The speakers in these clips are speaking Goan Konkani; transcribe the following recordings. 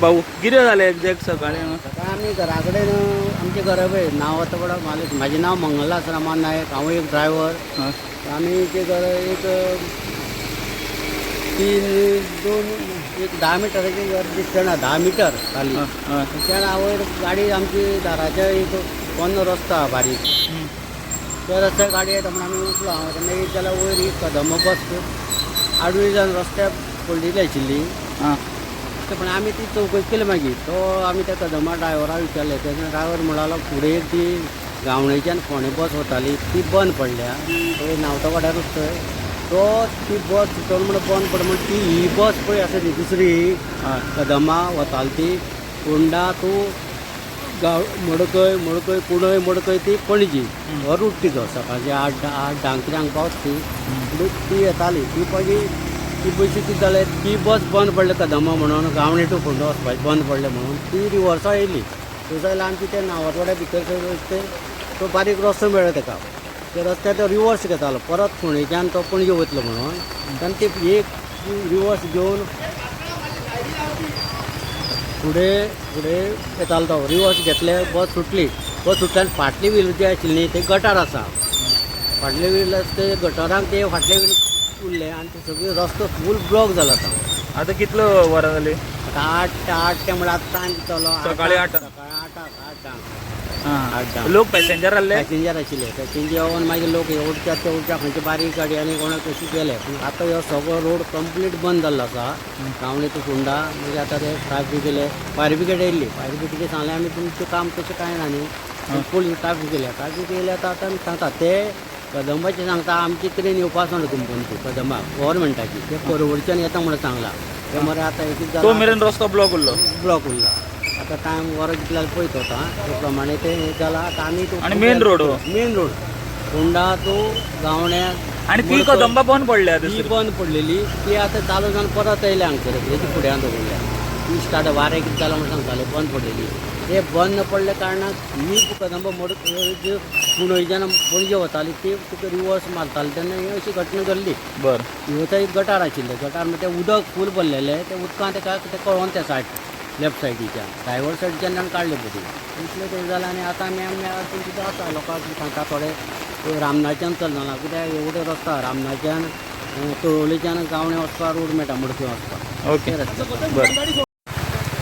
भाऊ, कितें जालें एक्झॅक्ट सकाळी हांगा? सकाळी आमी घरा कडेन, आमचें घर पळय नांव आतां बडो मालिक. म्हाजें नांव मंगलदास रामा नायक, हांव एक ड्रायव्हर. आमी तें घर एक तीन दोन एक 10 मिटराचें घर दिसचें ना, 10 मिटर खाली. हय हय त्या वयर गाडी आमची दाराच्या एक पोन्नो रस्तो आहा बारीक, त्या रस्त्यार गाडी येता म्हूण आमी उठलो. हांव तेन्ना एक जाल्यार वयर एक कदंबा बस आडवी जावन रस्त्यार पडलेली आशिल्ली. पूण आमी ती चवकशी केली. मागीर तो आमी त्या कदंबा ड्रायव्हराक विचारलें तेन्ना ड्रायव्हर म्हणलो, फुडें एक ती गांवणेच्यान फोंडें बस वताली ती बंद पडल्या थंय नावतावाड्यारूच थंय. तो ती बस सुटोन म्हण बंद पड म्हण ती ही बस पळय आसा ती दुसरी कदंबा वताली ती फोंडा टू गांव मडकय, मडकय कुंडय, मडकय ती पणजी, हो रूट तिचो. सकाळचे आठ आठ धांक कित्यांक पावता ती. पूण ती येताली ती मागीर ती बशी कितें जालें, ती बस बंद पडली कदंबा म्हणून, गांवणे टू फोंडा वचपाची बंद पडलें म्हणून ती रिवर्सा येयली. थंय जाल्यार आमची ते नावतवाड्या भितर थंय ते तो बारीक रस्तो मेळ्ळो ताका, त्या रस्त्यार तो रिवर्स घेतालो परत फोंडेच्यान तो पणजे वयतलो म्हणून. तेन्ना ती एक रिवर्स घेवन फुडें फुडें येतालो, तो रिवर्स घेतले, बस सुटली. बस सुटल्यान फाटली व्हील जी आशिल्ली न्ही, ते गटार आसा, फाटले व्हील आसा ते गटारान ते फाटले व्हील उरले आनी ते सगळे रस्तो फूल ब्लॉक जाला आतां. आतां कितलो वरां जाली? आतां आठ आठ ते म्हळ्यार आतां टायम कितलो? सकाळी आठांक. सकाळी आठांक, 8:10. 8:10. लोक पॅसेंजर आहले? पॅसेंजर आशिल्ले. पॅसेंजर येवन मागीर लोक हेवटच्या तेवटच्या खंयच्या बारीक गाडयांनी कोणा कशी गेले. पूण आतां हो सगळो रोड कंप्लीट बंद जाल्लो आसा गांवणे टू फोंडा. मागीर आतां ते ट्राफीक गेले, फायर ब्रिगेड येयल्ली. फायर ब्रिगेडी सांगलें आमी तुमचें काम तशें कांय ना न्ही, पोलीस ट्राफीक गेल्या. ट्राफीक येयले आतां. आतां आमी सांगता ते कदंबाचें सांगता, आमची ट्रेन येवपा आसा कंपनीची कदंबा गोवोरमेंटाची, ते परवरच्यान येता म्हणून सांगलां. ते मरे आतां एक तो मेरेन रस्तो ब्लॉक उरलो. ब्लॉक उरला. आतां टायम वरां कितले जालें पळयता आतां, ते प्रमाणे ते हें जालां. आतां आमी आनी मेन रोड हो? मेन रोड फोंडा टू गावण्या. आनी ती कदंबा बंद पडल्या? ती दुसरी? बंद पडलेली. ती आतां चालू जावन परत येयल्या हांगसर. तेजी फुड्यान दवरल्या ती स्टार्ट. वारें कितें जालां म्हूण सांगताले बंद पडलेली. ते बंद पडल्या कारणान ही कदंबा मोड कुंडयच्यान पणजे वताली ती तुका रिवर्स मारताली तेन्ना ही अशी घटना घडली. थंय एक गटार आशिल्लें. गटार म्हणजे तें उदक फूल भरलेलें. तें उदकान तेका तें कळोन त्या सायड लेफ्ट सायडीच्यान ड्रायव्हर सायडीच्यान ताणें काडलें बदी. इतलें तें जालें. आनी आतां आमी आमी अडचण सुद्दां आसा. लोकांक सांगता थोडे रामनाच्यान चलना कित्याक एवढे रस्तो रामनाच्यान तळवलेच्यान गावणे वचपाक रोड मेळटा, मडकय वचपाक. ते रस्ते. बरं,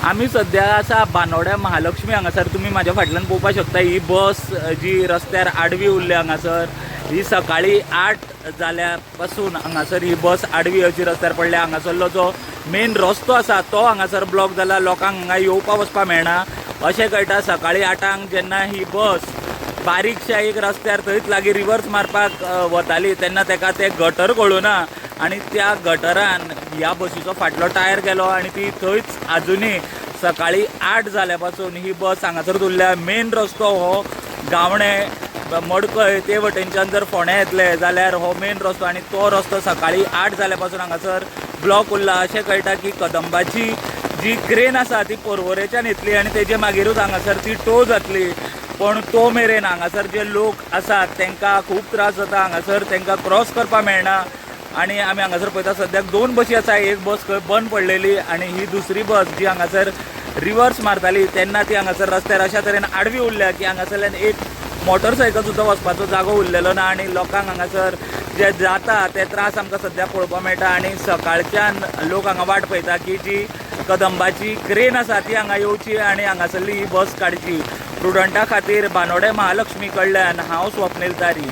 आमी सद्या आसा बानोड्या महालक्ष्मी हांगासर. तुमी म्हाज्या फाटल्यान पळोवपाक शकता, ही बस जी रस्त्यार आडवी उरल्या हांगासर, ही सकाळी 8 जाल्या पासून हांगासर ही बस आडवी अशी रस्त्यार पडल्या. हांगासरलो जो मेन रस्तो आसा तो हांगासर ब्लॉक जाला. लोकांक हांगा येवपा वचपाक मेळना अशें कळटा. सकाळी 8ांक जेन्ना ही बस बारीकशा एक रस्त्यार थंयच लागीं रिवर्स मारपाक वताली तेन्ना तेका ते गटर कळुना आनी त्या गटरान ह्या बसीचो फाटलो टायर गेलो आनी ती थंयच आजुनूय सकाळी 8 जाल्या पासून ही बस हांगासर उरल्या. मेन रस्तो हो गावणे मडकय ते वटेनच्यान जर फोंड्या येतले जाल्यार हो मेन रस्तो आनी तो रस्तो सकाळी 8 जाल्या पासून हांगासर ब्लॉक उरला. अशें कळटा की कदंबाची जी क्रेन आसा ती परवरेच्यान येतली आनी तेजे मागीरूच हांगासर ती टो जातली. पण तो मेरेन हांगासर जे लोक आसात तांकां खूब त्रास जाता. हांगासर तांकां क्रॉस करपाक मेळना. आनी आमी हांगासर पळयता, सद्याक दोन बशी आसा. एक बस खंय बंद पडलेली आनी ही दुसरी बस जी हांगासर रिवर्स मारताली तेन्ना ती हांगासर रस्त्यार अशा तरेन आडवी उरल्या की हांगासरल्यान एक मोटरसायकल सुद्दां वचपाचो जागो उरलेलो ना. आनी लोकांक हांगासर जे जाता ते त्रास आमकां सद्या पळोवपाक मेळटा. आनी सकाळच्यान लोक हांगा वाट पळयता की जी कदंबाची क्रेन आसा ती हांगा येवची आनी हांगासरली ही बस काडची. प्रुडंटा खातीर बानोडे महालक्ष्मी कडल्यान हांव स्वप्नील तारी.